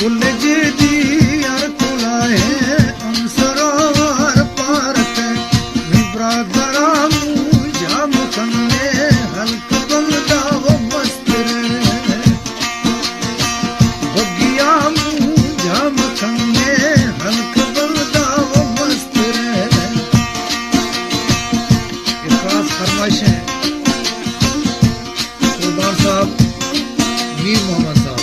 کل جیدی ہر کلاہیں ہمسراوار پارتے، می برادرا مو جام کنے ہلک بلدا و مسترے۔ بگیا مو جام کنے ہلک بلدا و مسترے۔ یہ خاص فرمائش ہے۔ سردار صاحب، میر محمد صاحب۔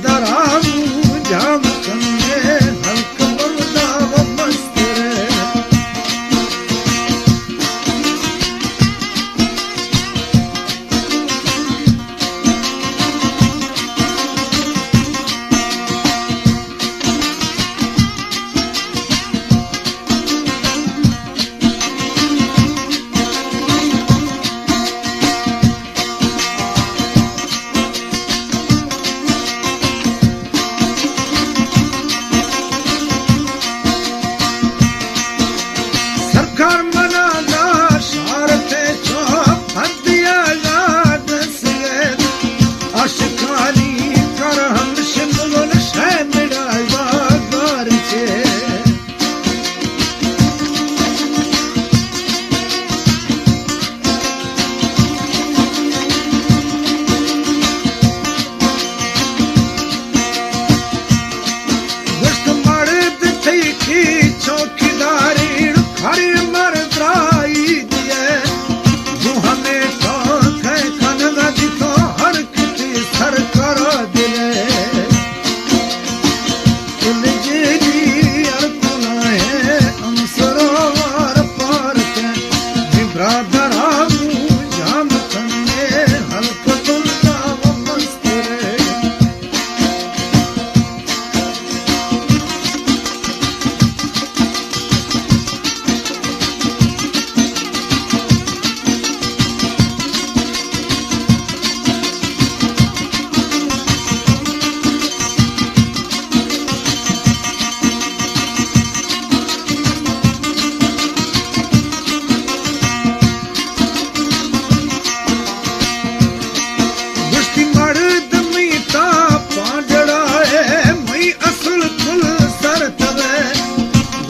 درامو جام کنے ہلک مردا و مسترے۔ سرکار منا دا شارتے چو پندیا یاد سید، عاشقانی کر ہم شمگل شے مڑا یادگار چے۔ گوشت مرد تئی کی چوکیداری، ہر مرد رائی دیئے، گوں ہمے ٹانکئے کنگا جتو ہر کتی سر کرا دلے۔ کل جیڑی ار کنائے امسرا وار پارتے، نی برادر آمو جام کنے ہلک تلتا و مسترے۔ گوشتی مردمی تا پانجڑا ہے، مئی اصل کل سر توے۔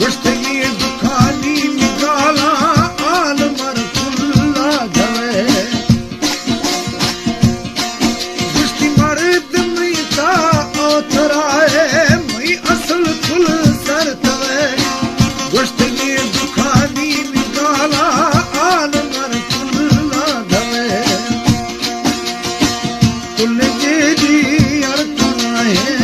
گوشتگی دکانی نگالا آل مر کلا دوے۔ گوشتی مردمی تا اوترائے، مئی اصل کل سر توے۔ گوشتگی دکانی نگالا آل مر کلا دوے۔ کل جیڑی ار کنائے